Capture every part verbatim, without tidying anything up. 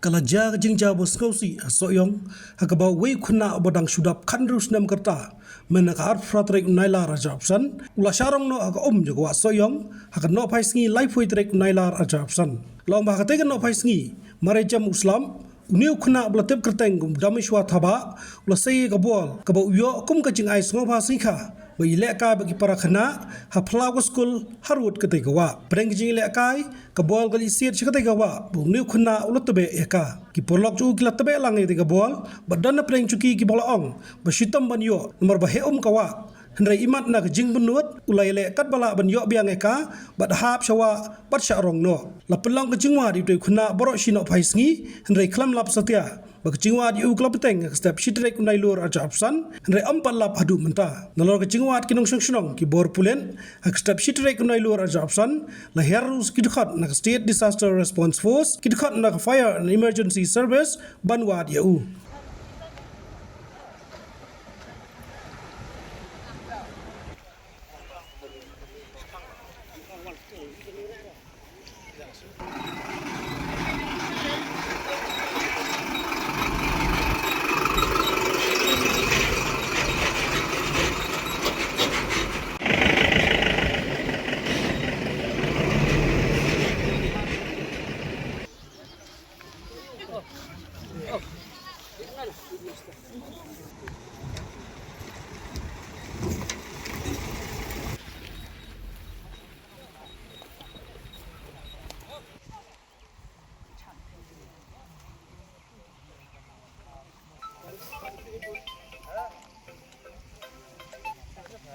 La jia ka jingjia ba sngewsih ha Sohiong, ha kaba uwei u khynnah uba dang shu dap khathynriew snem ka rta, mynne ka arphew phra tarik u Nailar arhajar arphew san, u la shah rong noh ha ka um jong ka wah Sohiong, ha ka nohphai sngi laiphew tarik u Nailar arhajar arphew san. La ong ba ha katei ka nohphai sngi, mar ïa jem u slap, une u khynnah uba la tip kyrteng kum u Dameshwar Thabah, u la sei ïa ka bol kaba u ïoh kum ka jingai sngewbha sngikha ba ïalehkai bad ki para khynnah ha phyllaw ka skul harud katei ka wah. Pdeng ka jingïalehkai, ka bol ka la ïasiat sha katei ka wah bad une u khynnah u la tbeh ïa ka. Ki paralok jong u ki la tbeh lang ïa katei ka bol bad don na pdeng jong ki kiba la ong ba shitom ban ïoh namar ba heh um ka wah. Hynrei imat na ka jingbynnud, u la ïaleh katba lah ban ïoh biang ïa ka bad hap sha wah bad shah rong noh. La pynlong ka jingwad ïa utei u khynnah baroh shi nohphai sngi, hynrei khlem lap satia ba ka jingwad ïa u ka la bteng ha ka step shi tarik u Nailur arhajar arphew san, hynrei ym pat lap haduh mynta. Nalor ka jingwad ki nongshong shnong, ki bor pulit, ha ka step shi tarik u Nailur arhajar arphew san, la hiar ruh ki dkhot na ka State Disaster Response Force, ki dkhot na ka Fire and Emergency Service ban wad ïa u.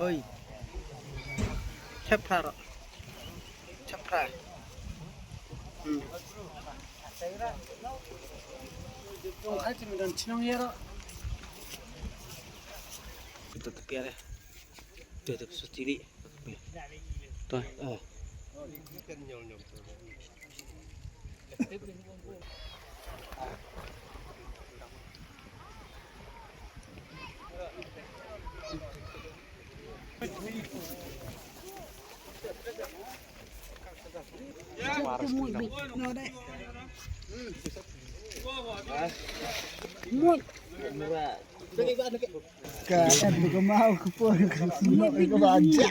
Oi. Chapra. Chapra. Hmm. Tuh, tuh, biar ya. Tuh, tuh, sutili. Tuh, oh. Ka em ka mau ka pun ka sino ka baja.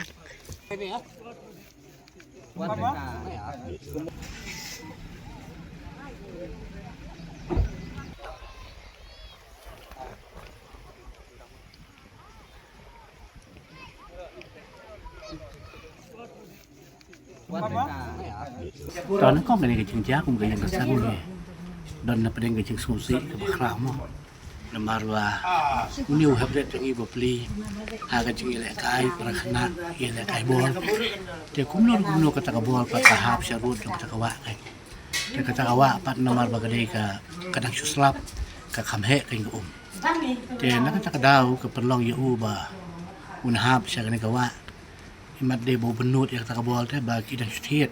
Don kum kane ka jingjia kum ka ïing ka sem ne. Don na pdeng ka jingsngewsih kaba khraw mo. Namar ba une u hepdep jong ngi ba plie ha ka jingïalehkai para khynnah, ïalehkai bol. Te kumno kumno kata ka bol pat ka hap sha rud jong kata ka wah kai. Te kata ka wah pat namar ba ka dei ka, ka dang shu slap, ka kham heh ka ïing ka um. Te na kata ka daw ka pynlong ïa u ba un hap sha kane ka wah. Imat dei ba u bynnud ïa kata ka bol te ba ki dang shu thied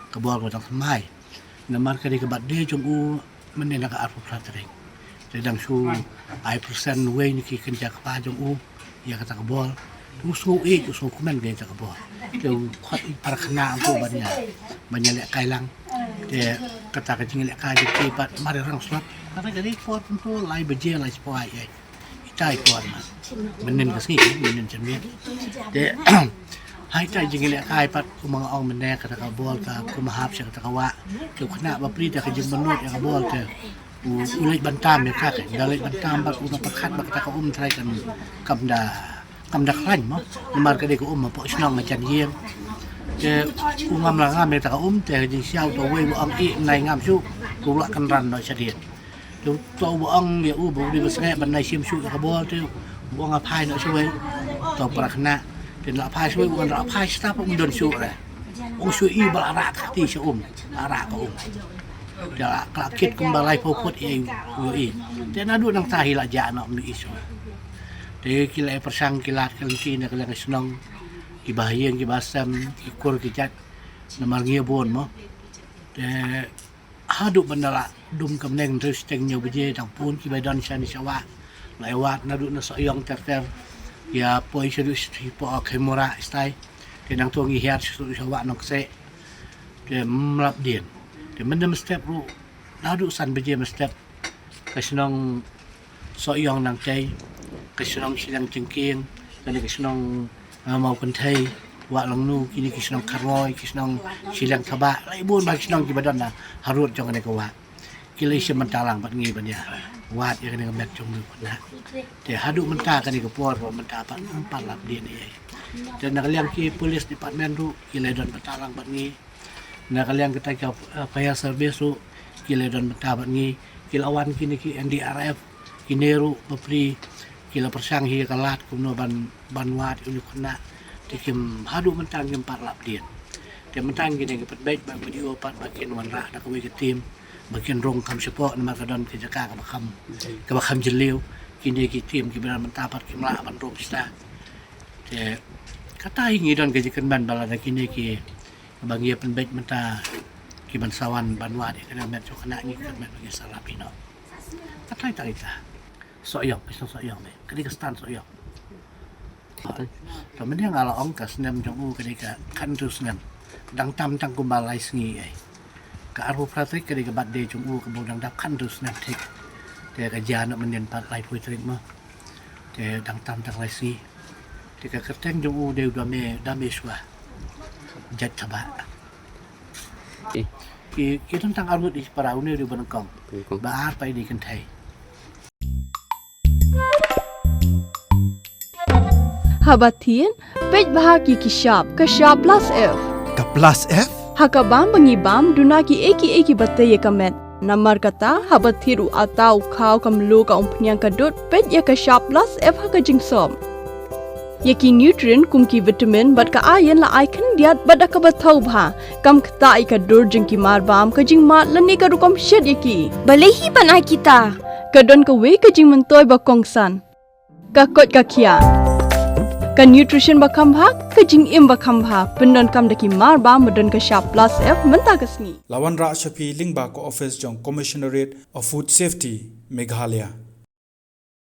ka bol ka dang thymmai. Namar ka dei ka birthday jong u mynne na ka arphew phra tarik. Te dang shu ai present wei na ki kynja kpa jong u ïa kata ka bol. Te u sngew ïeit, u sngew kmen ïa kata ka bol. Te u khot ïa para khynnah u ban ïa, ban ïalehkai lang. Te kata ka jingïalehkai jong ki pat mar rang slap. Kata ka dei por kumto lai baje lai spah ïa. Itai por ma. Mynnin ka sngi, mynnin janmiet. Te ha itai jingïalehkai pat kumba nga ong mynne kata ka bol ka kum hap sha kata ka wah. Te u khynnah ba plie da ka jingbynnud ïa ka bol te u, u leit ban tam ïa ka te. Da leit ban tam bad u nang pyrkhat ba kata ka um trai kan kam da, kam da khlaiñ mo. Namar ka dei ka um hapoh shnong ha jan ïing. Te u ngam la ngam ïa kata ka um te ha jingshisha uta uwei u ong ïeh nai ngam shuh. Te u lah kynran noh shadien. Te uta uba ong ïa u ba u dei ba sngewbha ban nai shim shuh ïa ka bol te u ong phai noh shawei. Uta u para khynnah te la phai shawei, u ong la phai sha ta pa um don shuh re. Ong shuh i ba la rah ka kti sha um, la rah ka um. Te la, ka la kit kumba laiphew phut ïa u ïohi. Te naduh nangta hi la jah noh um ïohi shuh. Te ki la ïa pyrshang ki lad ki lynti na ka liang ka shnong, kiba ha ïing kiba ha sem, ki kur ki jait, namar ngi ïa bun mo. Te haduh ban da la dum ka bneng hynriew shiteng hynñiew baje dang bun kiba don shane sha wah. La ïa wad naduh na Sohiong ter ter. Ïa poi shaduh shaduh shapoh Khaimura shatai. Te nangto ngi hiar shaduh sha wah Nongkseh. Te ym lap dien. Te mynta mynstep ruh Naduh san baje mynstep ka shnong Sohiong Nangtei, ka shnong Shiliang Jingkieng, kane ka shnong, ah, Mawkynthei, Wahlangnu, kine ki shnong Kharngoi, ki shnong Shiliang Thabah, la i bun bha ki shnong kiba don na harud jong kane ka wah. Ki la i shim bynta lang bad ngi ban ïa wad ïa kane ka met jong u khynnah. Te haduh mynta kane ka por ba mynta pat ym pat lap dien ei. Te na ka liang ki police department ruh ki la don bynta lang bad ngi. Na ka liang kita ki, eh, fire service ruh ki la don bynta bad ngi, ki la wan kine ki N D R F, kine ruh bapli ki la pyrshang hi ka lad kumno ban, ban wad ïa u khynnah. Te kim haduh mynta kim pat lap dien. Te mynta kine ki pynbeit ba video pat ba kin wanrah da kawei ka team ba kin rung kham shapoh namar ka don ka jaka kaba kham, kaba kham jylliew. Kine ki team kiba don mynta pat kim lah ban rung shata. Te kata hi ngi don ka jingkyrmen ba lada kine ki ba ngi ïa pynbeit mynta ki ban sa wan ban wad ïa kane ka met jong u khynnah ngi kyrmen ba ngi sa lap hi noh. Ka tai tai ta. Sohiong, ka shnong Sohiong ne. Ka dei ka stand Sohiong. To mynne nga la ong ka snem jong u ka dei ka khathynriew snem. Dang tam tang kumba lai sngi ei. Ka arphew phra tarik ka dei ka birthday jong u kaba u dang dap khathynriew snem thik. Te ka jia noh mynne pat laiphew tarik mo. Te dang tam tang lai sngi. Te ka kyrteng jong u dei u Dame, Dame Shwa. Jait Thabah. Eh. Ki, ki don tang arngut i para, une u dei u ba nyngkong. Nyngkong. Ba ar pat i dei kynthei. Haba thied, peit bha ki ki shap, ka shap plus F. Ka plus F? Ha ka bam ba ngi bam, duna ki ei ki ei kiba tei ïa ka met. Namar kata, haba thied u atta u khaw ka mluh ka umphniang ka dud, peit ïa ka shap plus F ha ka jingsop. Ïa ki nutrient kum ki vitamin bad ka iron la ai khyndiat bad da kaba thaw bha. Kam ktah ïa ka dur jong ki mar bam, ka jingmad lane ka rukom shet ïa ki. Balei hi ban ai kita? Ka don kawei ka jingmyntoi ba kongsan. Ka koit ka khiah. Ka nutrition ba kham bha, ka jingim ba kham bha. Pyndonkam da ki mar bam ba don ka shap plus F mynta ka sngi. La wanrah sha phi lyngba ka office jong Commissionerate of Food Safety, Meghalaya.